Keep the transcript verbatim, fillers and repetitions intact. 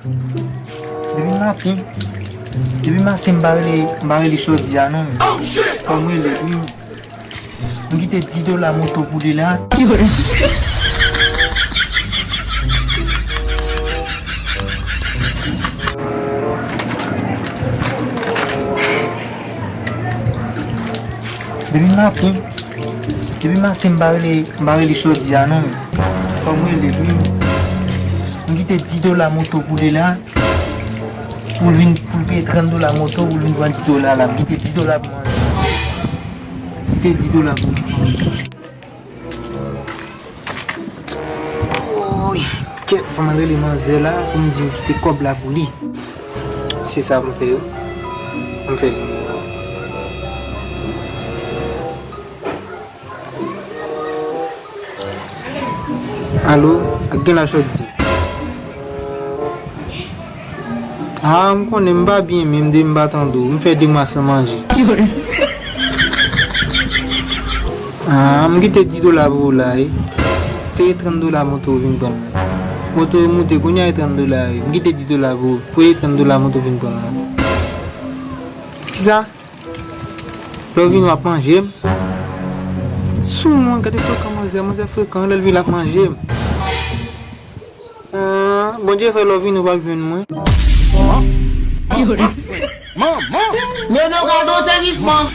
Depi maten, depi maten m pa rele, m pa rele Shorty a non, men. Fò m rele l wi. M kite dis dola moto pou li la. Depi maten, depi maten m pa rele, m pa rele Shorty a non, men. Fò m rele l wi. M kite dis dola moto pou li la. Pou l vin, pou l peye trant dola moto, pou l vin pran dis dola la. M kite dis dola pou manje. M kite dis dola pou manje. Woy, kèt, fò m al rele manzè la pou m di m kite kòb la pou li. Se sa pou m fè wi. M fè li. Alo, ak gen la Shorty. Ah, m konnen m pa byen menm, de m pa tande w. M fè de mwa san manje. Ah, m kite dis dola pou ou la, wi. Peye trant dola moto w vin pran m. Moto w moute, kounye a e trant dola, wi. M kite dis dola pou ou. Peye trant dola moto w vin pran m. Kisa? Lè w vini w ap manje m. Sou mwen, gade frekan manzè, manzè frekan, lè l vini l ap manje m. Ah, Bondye fè lè w vini w p ap jwenn mwen. Manman! Manman! Nono gade yon sezisman.